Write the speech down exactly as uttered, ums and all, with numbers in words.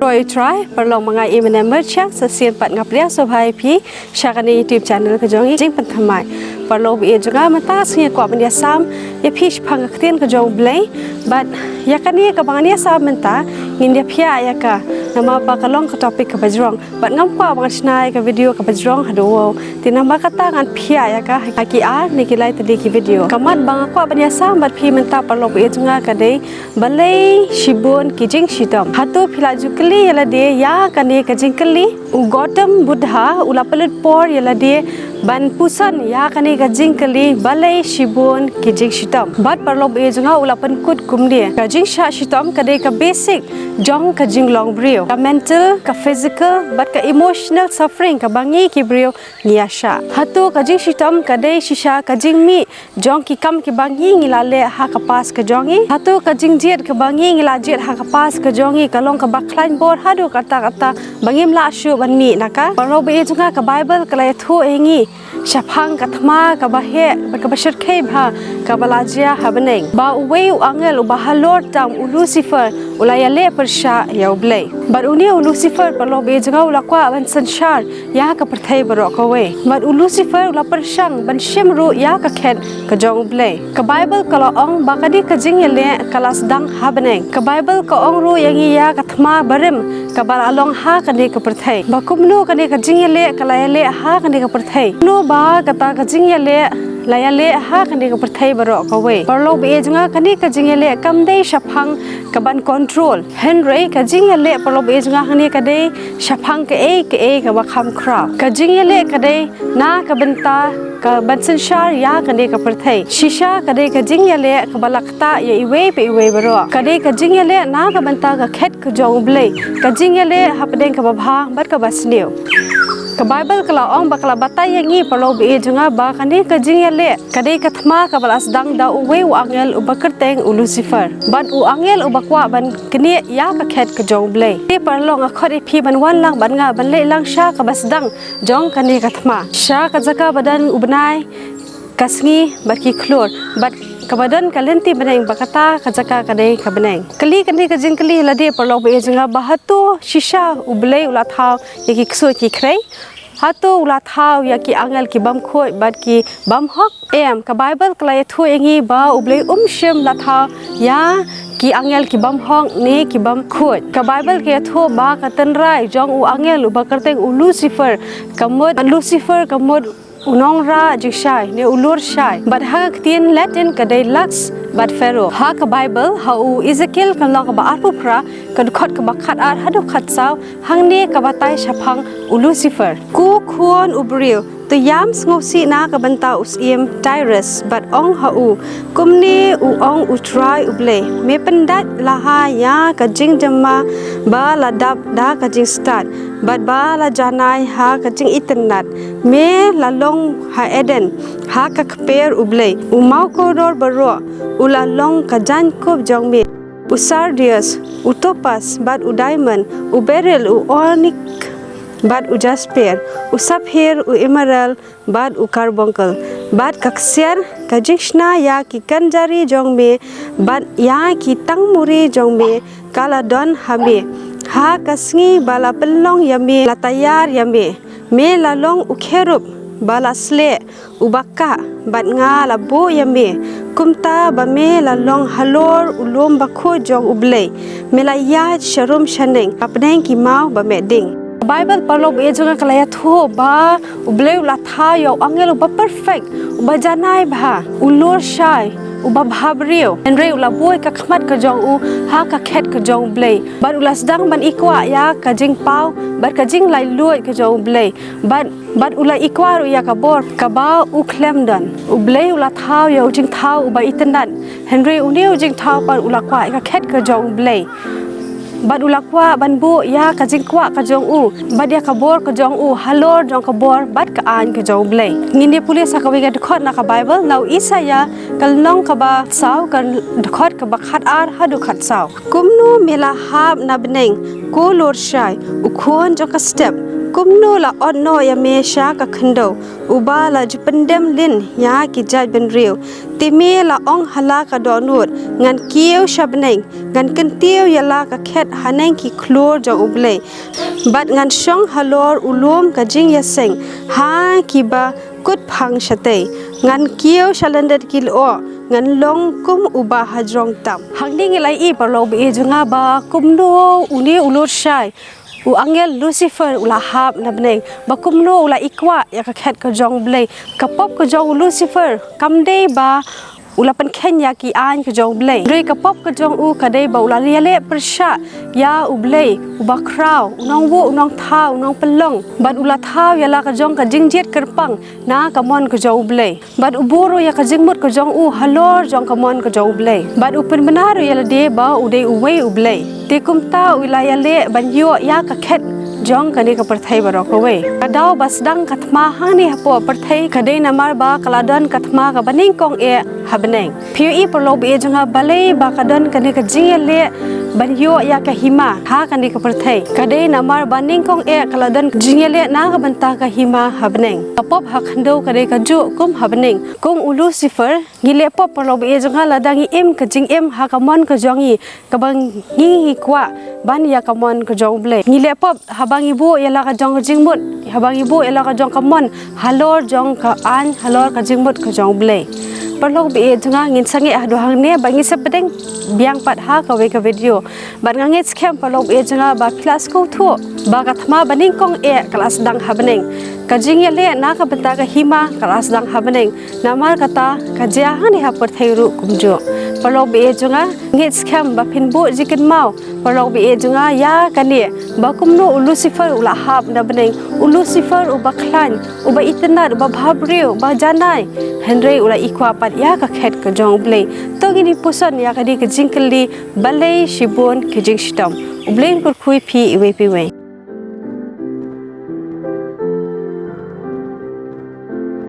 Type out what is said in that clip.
Oi Trai, paralok, ma nga i Mene Merchiang, sa sien pat nga pdiang sngewbha ïa phi sha kane YouTube channel ka jong i Jingpynthymmai. Paralok ba ïeit jong nga, mynta ka sngi nga kwah ban ïasam ïa phi shaphang ka ktien ka jong U Blei. Bad ïa kane kaba ngan ïasam mynta, ngin ïa phiah ïa ka, namar ba ka long ka topic kaba jrong. Bad ngam kwah ba ngan shna ïa ka video kaba jrong haduh wow. Te namar kata ngan phiah ïa ka ha ki ar ne ki lai tylli ki video. Ka mat ba nga kwah ban ïasam bad phi mynta, paralok ba ïeit jong nga, ka dei balei shibun ki jingshitom. Hato phi la ju kylli ïa lade ïa kane ka jingkylli? U Gautam Buddha u la pynlut por ïa lade ban puson ïa kane ka jingkylli, balei shibun ki jingshitom. Bad, paralok ba ïeit jong nga, u la pynkut kumne: ka jingshah shitom ka dei ka basic jong ka jinglong briew. Ka mental, ka physical bad ka emotional suffering kaba ngi ki briew ngi ïa shah. Hato ka jingshitom ka dei shisha ka jingmih jong ki kam kiba ngi ngi la leh ha ka past ka jong ngi? Hato ka jingjied kaba ngi ngi la jied ha ka past ka jong ngi ka long kaba khlaiñ bor haduh katta katta ba ngim lah shuh ban mih na ka? Paralok ba ïeit jong nga, ka Bible ka la ïathuh ïa ngi shaphang ka thma kaba heh bad kaba shyrkhei bha kaba la jia ha bneng, ba uwei u angel uba halor tam, u Lucifer, u la ïaleh pyrshah ïa U Blei. Bad une u Lucifer, paralok ba ïeit jong nga, u la kwah ban synshar ïa ka pyrthei baroh kawei. Bad u Lucifer u la pyrshang ban shim ruh ïa ka khet ka jong U Blei. Ka Bible ka la ong ba kane ka jingïaleh ka la sdang ha bneng. Ka Bible ka ong ruh ïa ngi ïa ka thma barim kaba la long ha kane ka pyrthei. Ba kumno kane ka jingïaleh ka la ïaleh ha kane ka pyrthei? Kumno ba kata ka jingïaleh la ïaleh ha kane ka pyrthei baroh kawei? Paralok ba ïeit jong nga, kane ka jingïaleh kam dei shaphang kaban control. Hynrei ka jingïaleh, paralok ba ïeit jong nga, hangne ka dei shaphang kaei kaei kaba kham khraw. Ka jingïaleh ka dei na ka bynta kaban synshar ïa kane ka pyrthei. Shisha ka dei ka jingïaleh kaba la ktah ïa iwei pa iwei baroh. Ka dei ka jingïaleh na ka bynta ka khet ka jong U Blei. Ka jingïaleh hapdeng kaba bha bad kaba sniew. Ka Bible ka la ong bad ka la batai ïa ngi, paralok ba ïeit jong nga, ba kane ka jingïaleh ka dei ka thma kaba la sdang da uwei u angel uba kyrteng u Lucifer. Bad u angel uba kwah ban knieh ïa ka khet ka jong U Blei. Te paralok, nga khot ïa phi ban wan lang bad nga ban leit lang sha kaba sdang jong kane ka thma. Sha ka jaka ba don u bnai, ka sngi bad ki khlur, bad kaba don ka lynti bneng, ba kata ka jaka ka dei ka bneng. Kylli kane ka jingkylli ïa lade, paralok ba ïeit jong nga, ba hato shisha U Blei u la thaw ïa ki ksuid ki khrei? Hato u la thaw ïa ki angel ki bym khuid bad ki bym hok? Em, ka Bible ka la ïathuh ïa ngi ba U Blei um shym la thaw ïa ki angel ki bym hok ne ki bym khuid. Ka Bible ka ïathuh ba ka tynrai jong u angel uba kyrteng u Lucifer, ka mut, Lucifer ka mut u nongrah jingshai ne u lur shai. Bad ha ka ktien Latin ka dei Lux bad Ferro. Ha ka Bible, ha u Ezekiel ka lynnong kaba arphew phra, ka dkhot kaba khatar haduh khatsaw, hangne ka batai shaphang u Lucifer: Ko khun u briew, to ïam sngewsih na ka bynta u syiem Tyrus, bad ong ha u, kumne u ong U Trai U Blei: Me pyndait la ha ïa ka jingjemma ba la dap da ka jingstad, bad ba la janai ha ka jingitynnad. Me la long ha Eden, ha ka kper U Blei. U mawkordor baroh u la long ka jaiñkup jong me: u sardius, u topas bad u diamond, u beril, u onik bad u jasper, u saphir, u emerald bad u karbunkel. Bad ka ksiar ka jingshna ïa ki kynjari jong me bad ïa ki tangmuri jong me ka la don ha me. Ha ka sngi ba la pynlong ïa me, la taiar ïa me. Me la long u kherub ba la sleh, uba kah, bad nga la buh ïa me. Kumta ba me la long halor u lum bakhuid jong U Blei. Me la ïaid sharum shaneng hapdeng ki maw ba meh ding. Ka Bible, paralok ba ïeit jong nga, ka la ïathuh ba U Blei u la thaw ïa u angel uba perfect, uba janai bha, u lur shai, uba bha briew. Hynrei u la buh ïa ka khmat ka jong u ha ka khet ka jong U Blei. Bad u la sdang ban ikwah ïa ka jingpaw bad ka jinglaitluid ka jong U Blei. Bad, bad u la ikwah ruh ïa ka bor kaba u khlem don. U Blei u la thaw ïa u jingthaw uba itynnad. Hynrei une u jingthaw pat u la kwah ïa ka khet ka jong U Blei. Bad u la kwah ban buh ïa ka jingkwah ka jong u bad ïa ka bor ka jong u halor jong ka bor bad ka aiñ ka jong U Blei. Ngin ïa pule sa kawei ka dkhot na ka Bible, na u Isaïah ka lynnong kaba saw, ka dkhot kaba khatar haduh khatsaw. Kumno me la hap na bneng, ko lur shai, u khun jong ka step, Kumno la ot noh ïa me sha ka khyndew, uba la ju pyndem lin ïa ki jaitbynriew? Te me la ong ha la ka dohnud, ngan kiew sha bneng, ngan kyntiew ïa la ka khet haneng ki khlur jong U Blei, bad ngan shong halor u lum ka jingïaseng ha kiba kut phang shatei. Ngan kiew sha lyndet ki lyoh, ngan long kum uba hajrong tam. Hangne ngi la ïohi, paralok ba ïeit jong nga, ba kumno une u lur shai, u angel Lucifer, u la hap na bneng, ba kumno u la i kwah ïa ka khet ka jong U Blei. Ka pop ka jong u Lucifer kam dei ba u la pynkheiñ ïa ki aiñ ka jong U Blei. Hynrei ka pop ka jong u ka dei ba u la ïaleh pyrshah ïa U Blei, uba khraw, u nongbuh, u nongthaw, u nongpynlong. Bad u la thaw ïa la ka jong ka jingjied kyrpang na ka mon ka jong U Blei. Bad u buh ruh ïa ka jingmut ka jong u halor jong ka mon ka jong U Blei. Bad u pynbna ruh ïa lade ba u dei uwei U Blei. Te kumta u la ïaleh ban ïoh ïa ka khet jong kane ka pyrthei baroh kawei. Ka daw ba sdang ka thma hangne hapoh pyrthei ka dei namar ba ka la don ka thma kaba nyngkong eh ha bneng. Phi ïohi, paralok ba ïeit jong nga, balei ba ka don kane ka jingïaleh ban ïoh ïa ka hima ha kane ka pyrthei? Ka dei namar ba nyngkong eh ka la don jingïaleh na ka bynta ka hima ha bneng. Ka pop ha khyndew ka dei kajuh kum ha bneng. Kum u Lucifer, ngi leh pop, paralok ba ïeit jong nga, lada ngi im ka jingim ha ka mon ka jong ngi, kaba ngi, ngi kwah ban ïa ka mon ka jong U Blei. Ngi leh pop haba ngi buh ïa la ka jong ka jingmut, haba ngi buh ïa la ka jong ka mon halor jong ka aiñ, halor ka jingmut ka jong U Blei. Paralok ba ïeit jong nga, ngin sangeh haduh hangne, ba ngin sa pdiang biang pat ha kawei ka video. Bad nga ngeit skhem, paralok ba ïeit jong nga, ba phi la sngewthuh ba ka thma ba nyngkong eh ka la sdang ha bneng. Ka jingïaleh na ka bynta ka hima ka la sdang ha bneng. Namar kata ka jia hangne ha pyrthei ruh kumjuh. Paralok ba ïeit jong nga, ngeit skhem ba phin buh jingkynmaw, paralok ba ïeit jong nga, ïa kane, ba kumno u Lucifer u la hap na bneng. U Lucifer uba khlaiñ, uba itynnad, uba bhabriew, uba janai. Hynrei u la i kwah pat ïa ka khet ka jong U Blei. To ngin ïa puson ïa kane ka jingkylli, balei shibun ki jingshitom. U Blei un kyrkhu ïa phi iwei pa iwei.